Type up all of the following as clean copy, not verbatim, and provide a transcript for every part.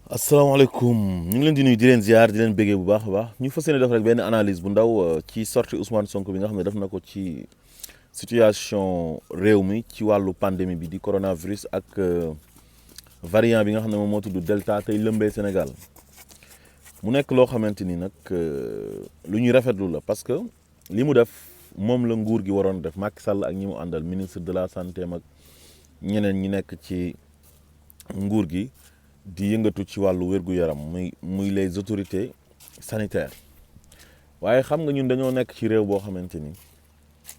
asalaamaaleykum ñu ngi leen di nuyu di leen ziar di leen béggee bu baax a baax ñu fas yéene def rek benn analyse bu ndaw ci sortie Ousmane Sonko bi nga xam ne def na ko ci situation réew mi ci wàllu pandémie bi di coronavirus ak variant bi nga xam ne moom moo tudd Delta tey lëmbee Sénégal mu nekk loo xamante ni nag lu ñuy rafetlu la parce que li mu def moom la nguur gi waroon def Macky Sall ak ñi mu àndal ministre de la santé mag ñeneen ñi nekk ci nguur gi. di yëngatu ci wàllu wér-gu-yaram muy les autorités sanitaires waaye xam nga ñun dañoo nekk ci réew boo xamante ni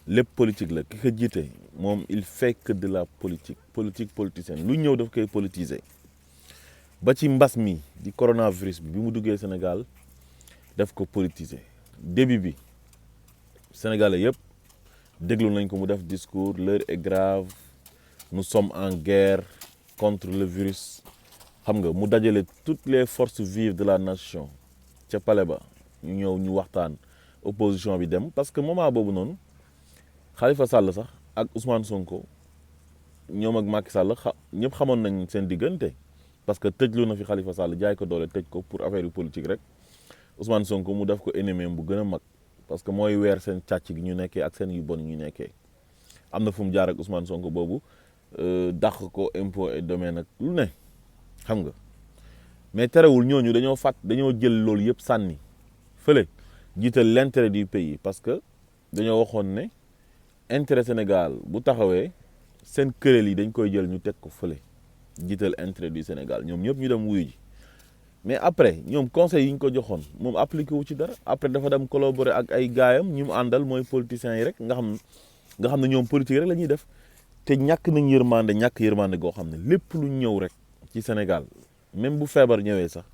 lépp politique la ki ko jiite moom il fait que de la politique politicienne lu ñëw daf koy politiser ba ci mbas mi di coronavirus bi mu duggee Sénégal daf ko politiser début bi sénégalais yëpp déglu nañ ko mu def discours l'heure est grave nous sommes en guerre contre le virus xam nga mu dajale toutes les forces vives de la nation ca palais ba ñu ñëw ñu waxtaan opposition bi dem parce que moment boobu noonu Khalifa Sall sax ak Ousmane Sonko ñoom ak Macky Sall ñëpp xamoon nañ seen diggante parce que tëjlu na fi Khalifa Sall jaay ko doole tëj ko pour affaire yu politique rek Ousmane Sonko mu def ko ennemi bu gën a mag parce que mooy weer seen càcc gi ñu nekkee ak seen yu bon ñu nekkee am na fu mu jaar ak Ousmane Sonko boobu dàq ko impôt et domaine ak lu ne. xam nga mais terewul ñooñu dañoo jël loolu yëpp sànni fële jiital l'intérêt du pays parce que dañoo waxoon ne intérêt Sénégal bu taxawee seen kuréel yi dañ koy jël ñu teg ko fële jiital intérêt du Sénégal ñoom ñëpp ñu dem wuyu ji mais après ñoom conseil yi ñu ko joxoon moom appliqué wu ci dara après dafa dem collaborer ak ay gaayam ñi mu àndal mooy politiciens yi rek nga xam ne ñoom politique rek la ñuy def te ñàkk nañ yërmande goo xam ne lépp lu ñëw rek. ci Sénégal même bu feebar ñëwee sax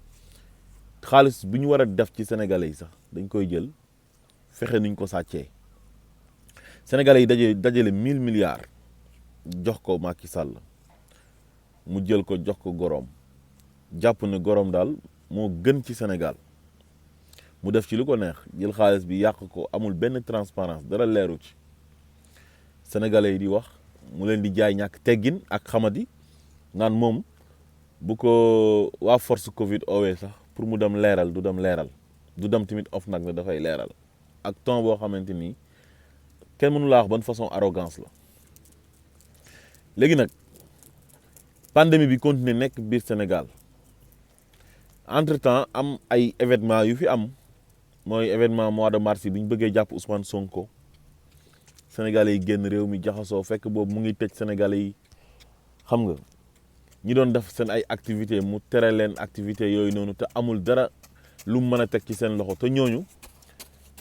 xaalis bu ñu war a def ci sénégalais yi sax dañ koy jël fexe nuñ ko sàccee sénégalais yi dajale 1000 milliards jox ko Macky Sall mu jël ko jox ko goroom jàpp ne goroom daal moo gën ci Sénégal mu def ci lu ko neex jël xaalis bi yàq ko amul benn transparence dara leeru ci sénégalais yi di wax mu leen di jaay ñàkk teggin ak xamadi naan moom. bu ko waa force Covid oowee sax pour mu dem leeral du dem tamit of nag ne dafay leeral ak ton boo xamante ni kenn mënu laa wax ban façon arrogance la léegi nag pandémie bi continuer nekk biir Sénégal entre-temps am ay événement yu fi am mooy événement mois de mars yi bi ñu bëggee jàpp Ousmane Sonko sénégalais yi génn réew mi jaxasoo fekk boobu mu ngi tëj sénégalais yi xam nga ñi doon def seen ay activité mu tere leen activité yooyu noonu te amul dara lu mu mën a teg ci seen loxo te ñooñu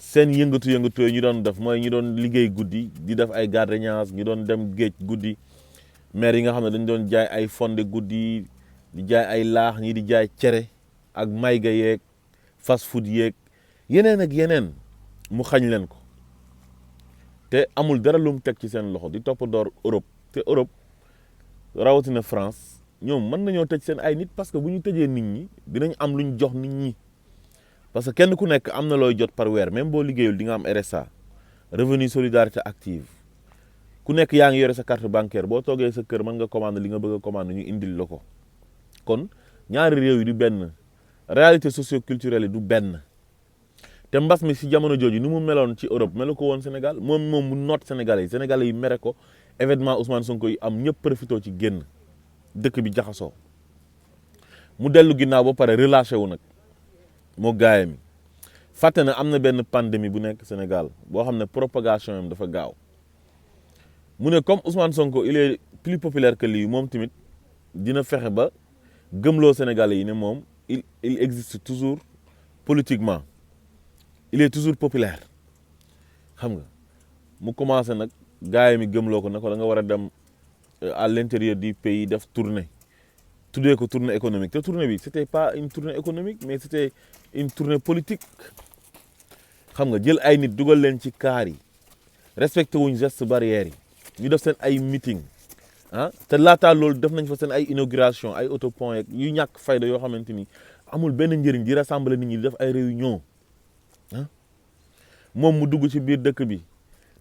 seen yëngatu yooyu ñu doon def mooy ñi doon liggéey guddi di def ay gardiennage ñu doon dem géej guddi maire yi nga xam ne dañ doon jaay ay fonde guddi di jaay ay laax ñi di jaay cere ak mayga yeeg fast food yeeg yeneen ak yeneen mu xañ leen ko te amul dara lu mu teg ci seen loxo di topp door Europe te Europe rawatina France ñoom mën nañoo tëj seen ay nit parce que bu ñu tëjee nit ñi dinañ am lu ñu jox nit ñi parce que kenn ku nekk am na looy jot par weer même boo liggéeyul di nga am RSA revenu solidarité active ku nekk yaa ngi yore sa carte bancaire boo toogee sa kër mën nga commande li nga bëgg a commande ñu indil la ko kon ñaari réew yi du benn réalité socio-culturelle yi du benn te mbas mi si jamono jooju ni mu meloon ci Europe melu ko woon Sénégal moom mu noot Sénégalais yi mere ko événement Ousmane Sonko yi am ñëpp profité ci génn dëkk bi jaxasoo mu dellu ginnaaw ba pare relâché wu nag moo gaayam mi fàtte na am na benn pandémie bu nekk Sénégal boo xam ne propagation am dafa gaaw mu ne comme Ousmane Sonko il est plus populaire que lui moom tamit dina fexe ba gëmloo Sénégalais yi ne moom il existe toujours politiquement il est toujours populaire xam nga mu commencé nag gaayam mi gëmloo ko ne ko da nga war a dem à l'intérieur du pays def tournée tuddee ko tournée économique te tournée bi c'était pas une tournée économique mais c'était une tournée politique xam nga jël ay nit dugal leen ci kaar yi respecté wuñ gestes barrières yi ñu def seen ay meeting te laataa loolu def nañ fa seen ay inauguration ay autopont yeeg yu ñàkk fayda yoo xamante ni amul benn njëriñ di rassembler nit ñi di def ay réunion moom mu dugg ci biir dëkk bi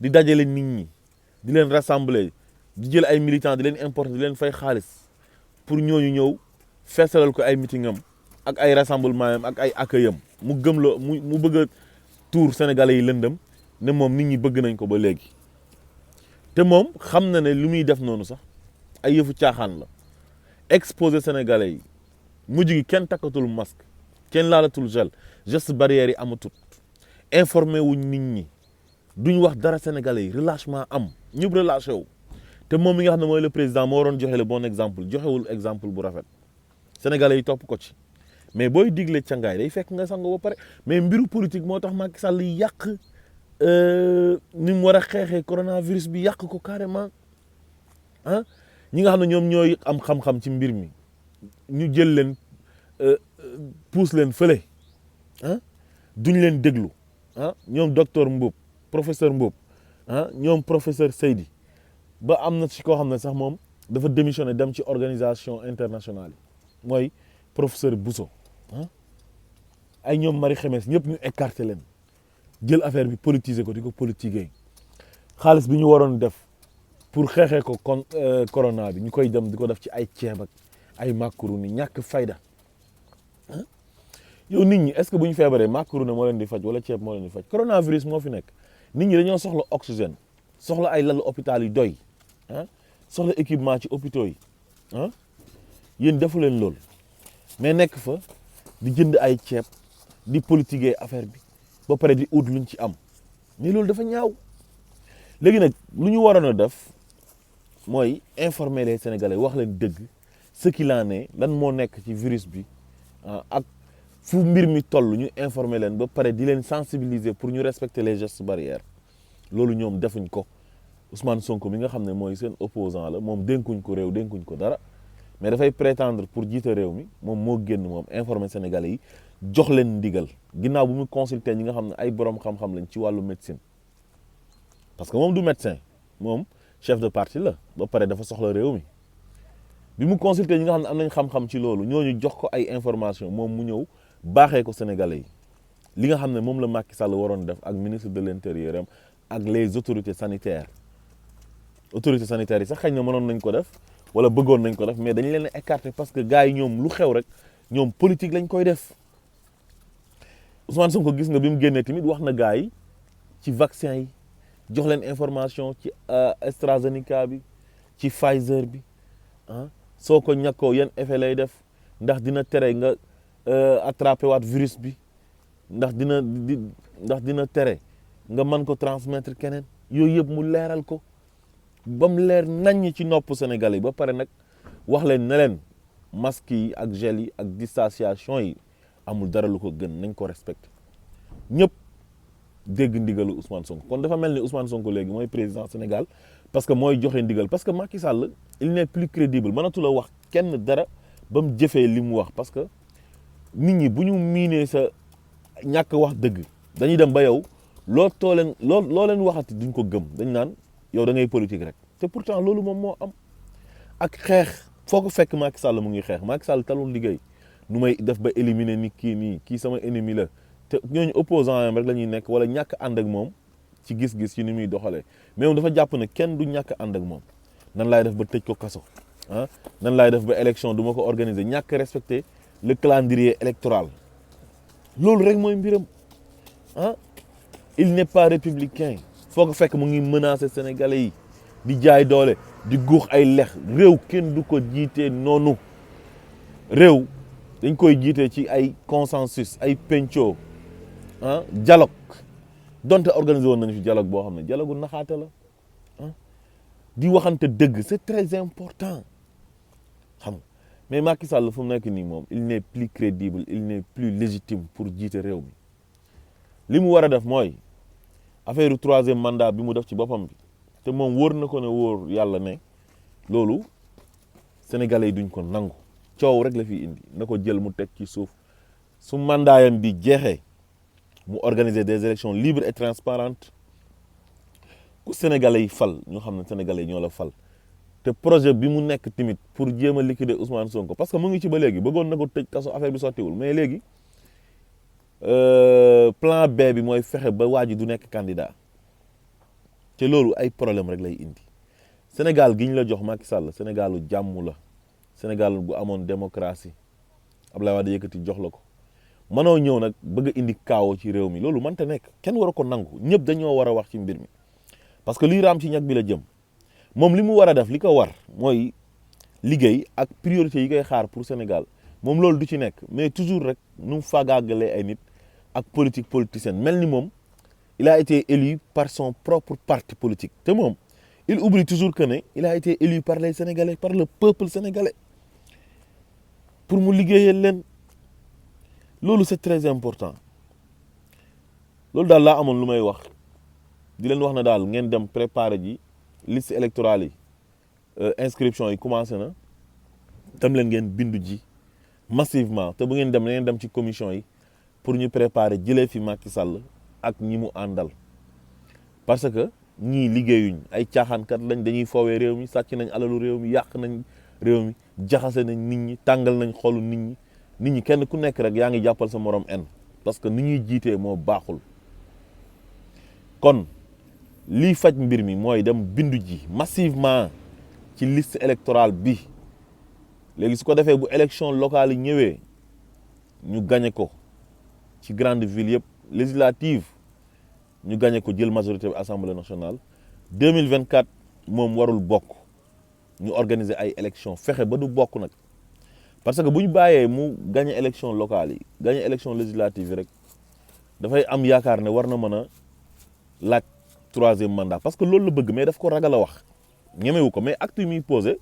di dajale nit ñi di leen rassembler di jël ay militants di leen importer di leen fay xaalis pour ñooñu ñëw feesalal ko ay meeting am ak ay rassemblement yam ak ay accueil am mu gëm la mu bëgg a tuur sénégalais yi lëndëm ne moom nit ñi bëgg nañ ko ba léegi te moom xam na ne lu muy def noonu sax ay yëfu caaxaan la exposé sénégalais yi mujj gi kenn takkatul masque kenn laalatul gel geste barrière yi amatut informé wuñ nit ñi duñ wax dara sénégalais yi relâchement am ñëpp relâché wu te moom mi nga xam ne mooy le président moo waroon joxe le bon exemple joxewul exemple bu rafet sénégalais yi topp ko ci mais booy digle cangaay day fekk nga sango ba pare mais mbiru politique moo tax Macky Sall yàq ni mu war a xeexee coronavirus bi yàq ko carrément ah ñi nga xam ne ñoom ñooy am xam-xam ci mbir mi ñu jël leen puus leen fële ah duñ leen déglu ah ñoom docteur Mboup professeur Mboup ah ñoom professeur Seydi ba am na ci koo xam ne sax moom dafa démissionné dem ci organisation internationale yi mooy professeur Bousso ah ay ñoom Marie Khemesse ñëpp ñu écarté leen jël affaire bi politiser ko di ko politiquer xaalis bi ñu waroon def pour xeexee ko kon corona bi ñu koy dem di ko def ci ay ceeb ak ay macaroni ñàkk fayda ah yow nit ñi est-ce que bu ñu feebaree macaroni moo leen di faj wala ceeb moo leen di faj coronavirus moo fi nekk nit ñi dañoo soxla oxygène soxla ay lalu hôpital yu doy ah soxla équipement ci hôpitaux yi ah yéen defu leen loolu mais nekk fa di jënd ay ceeb di politiquer affaire bi ba pare di ut luñ ci am mais loolu dafa ñaaw léegi nag lu ñu waroon a def mooy informer les Sénégalais wax leen dëgg ce qu'il en est lan moo nekk ci virus bi ak fu mbir mi toll ñu informer leen ba pare di leen sensibiliser pour ñu respecter les gestes barrières loolu ñoom defuñ ko Ousmane Sonko mi nga xam ne mooy seen opposant la moom dénkuñ ko réew dénkuñ ko dara mais dafay prétendre pour jiite réew mi moom moo génn moom informer Sénégalais yi jox leen ndigal ginnaaw bu mu consulter ñi nga xam ne ay borom xam-xam lañ ci wàllu médecine parce que moom du médecin moom chef de parti la ba pare dafa soxla réew mi bi mu consulter ñi nga xam ne am nañ xam-xam ci loolu ñooñu jox ko ay information moom mu ñëw baaxee ko Sénégalais yi li nga xam ne moom la Macky Sall waroon def ak ministre de l'intérieur am ak les autorités sanitaires yi sax xëy na mënoon nañ ko def wala bëggoon nañ ko def mais dañ leen écarter parce que gars yi ñoom lu xew rek ñoom politique lañ koy def Ousmane Sonko gis nga bi mu génnee tamit wax na gars yi ci vaccin yi jox leen information ci AstraZeneca bi ci Pfizer bi ah soo ko ñàkkoo yan effet lay def ndax dina tere nga attrapé waat virus bi ndax dina tere nga mën ko transmettre keneen yooyu yëpp mu leeral ko ba mu leer naññ ci nopp Sénégalais yi ba pare nag wax leen ne leen masque yi ak gel yi ak distanciation yi amul dara lu ko gën nañ ko respecté ñëpp dégg ndigalu Ousmane Sonko kon dafa mel ni Ousmane Sonko léegi mooy président Sénégal parce que mooy joxe ndigal parce que Macky Sall il n'est plus crédible mënatu la wax kenn dara ba mu jëfee li mu wax parce que nit ñi bu ñu miinee sa ñàkk wax dëgg dañuy dem ba yow loo leen waxati duñ ko gëm dañ naan yow da ngay politique rek te pourtant loolu moom moo am ak xeex foo ko fekk Macky Sall mu ngi xeex Macky Sall talul liggéey nu may def ba éliminer nit kii sama ennemi la te ñooñu opposant yam rek la ñuy nekk wala ñàkk ànd ak moom ci gis-gis ci ni muy doxalee mais moom dafa jàpp ne kenn du ñàkk ànd ak moom nan laay def ba tëj ko kaso ah nan laay def ba élection du ma ko organiser ñàkk respecter le calendrier électoral loolu rek mooy mbiram ah il n'est pas républicain foo ko fekk mu ngi menacer sénégalais yi di jaay doole di guux ay lex réew kenn du ko jiitee noonu réew dañ koy jiitee ci ay consensus ay penco ah dialogue donte organisé woon nañu fi dialogue boo xam ne dialogue naxaate la ah di waxante dëgg c'est très important xam nga mais Macky Sall fu mu nekk nii moom il n'est plus crédible il n'est plus légitime pour jiite réew mi li mu war a def mooy affaire du troisième mandat bi mu def ci boppam bi te moom wóor na ko ne wóor yàlla ne loolu sénégalais yi duñ ko nangu coow rek la fi indi na ko jël mu teg ci suuf su mandaayam bi jeexee mu organiser des élections libres et transparentes ku sénégalais yi fal ñoo xam ne sénégalais yi ñoo la fal te projet bi mu nekk tamit pour jéem a liquider Ousmane Sonko parce que mu ngi ci ba léegi bëggoon na ko tëj kaso affaire bi sottiwul mais léegi plan B bi mooy fexe ba waa ji du nekk candidat te loolu ay problème rek lay indi Sénégal gi ñu la jox Macky Sall Sénégalu jàmm la Sénégal bu amoon démocratie Abdoulaye Wade yëkkati jox la ko mënoo ñëw nag bëgg a indi kaawo ci réew mi loolu mënta nekk kenn war a ko nangu ñëpp dañoo war a wax ci mbir mi parce que luy raam ci ñag bi la jëm moom li mu war a def li ko war mooy liggéey ak priorité yi koy xaar pour Sénégal moom loolu du ci nekk mais toujours rek nu mu faagaagalee ay nit ak politique politicienne mel ni moom il a été élu par son propre parti politique te moom il oublie toujours que ne il a été élu par les Sénégalais par le peuple sénégalais pour mu liggéeyal leen loolu c'est très important loolu daal laa amoon lu may wax di leen wax na daal ngeen dem préparer ji liste électorale yi inscription yi commencé na dem leen ngeen bindu ji massivement te bu ngeen dem na ngeen dem ci commission yi pour ñu préparer jëlee fi Macky Sall ak ñi mu àndal parce que ñii liggéeyuñ ay caaxaankat lañ dañuy foowee réew mi sàcc nañ alalu réew mi yàq nañ réew mi jaxase nañ nit ñi tàngal nañ xolu nit ñi kenn ku nekk rek yaa ngi jàppal sa morom en parce que ni ñuy jiitee moo baaxul kon lii faj mbir mi mooy dem bindu ji massivement ci liste électorale bi léegi su ko defee bu élection locale yi ñëwee ñu gagné ko ci grande ville yëpp législative ñu gagné ko jël majorité bi assemblée nationale 2024 moom warul bokk ñu organiser ay élection fexe ba du bokk nag parce que bu ñu bàyyee mu gagné élection locale yi gagné élection législative yi rek dafay am yaakaar ne war na mën a laaj 3e mandat parce que loolu la bëgg mais daf ko ragal a wax ñemewu ko mais acte yi muy posé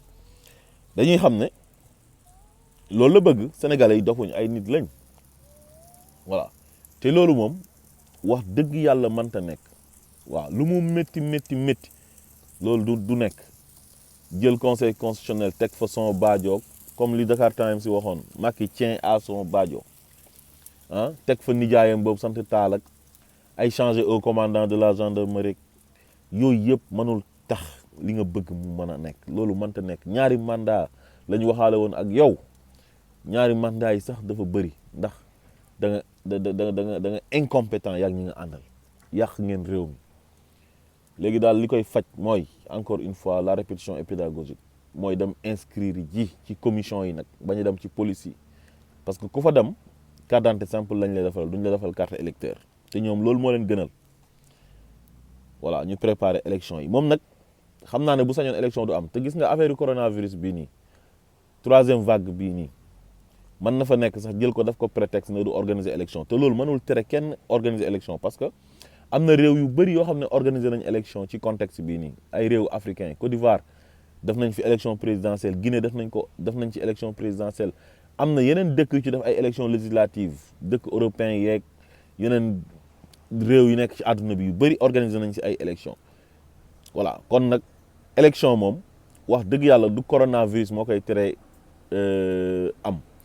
dañuy xam ne loolu la bëgg sénégalais yi dofuñu ay nit lañ voilà te loolu moom wax dëgg yàlla mënta nekk waaw lu mu métti loolu du nekk jël conseil constitutionnel teg fa son baajoog comme li Dakar Times si waxoon Macky tient à son baajo ah teg fa nijaayam boobu sant Tall ak ay changer au commandant de la gendarmerie yooyu yëpp mënul tax li nga bëgg mu mën a nekk loolu mënta nekk ñaari mandat la ñu waxaale woon ak yow ñaari mandat yi sax dafa bëri ndax da nga incompétent yaa ñi nga àndal yàq ngeen réew mi léegi daal li koy faj mooy encore une fois la répétition est pédagogique mooy dem inscrire ji ci commission yi nag bañ a dem ci police yi parce que ku fa dem carte d'identité simple lañ lay defal duñ la defal carte électeur te ñoom loolu moo leen gënal voilà ñu préparer élection yi moom nag xam naa ne bu sañoon élection du am te gis nga affaire coronavirus bii nii 3e vague bii nii mën na fa nekk sax jël ko daf ko prétexte ne du organiser élection te loolu mënul tere kenn organiser élection parce que am na réew yu bëri yoo xam ne organiser nañ élection ci contexte bii nii ay réew africain Côte d'Ivoire def nañ fi élection présidentielle Guinée def nañ ci élection présidentielle am na yeneen dëkk yu ci def ay élection législative dëkk européen yeeg yeneen réew yu nekk ci àdduna bi yu bëri organiser nañ ci ay élection voilà kon nag élection moom wax dëgg yàlla du coronavirus moo koy tere am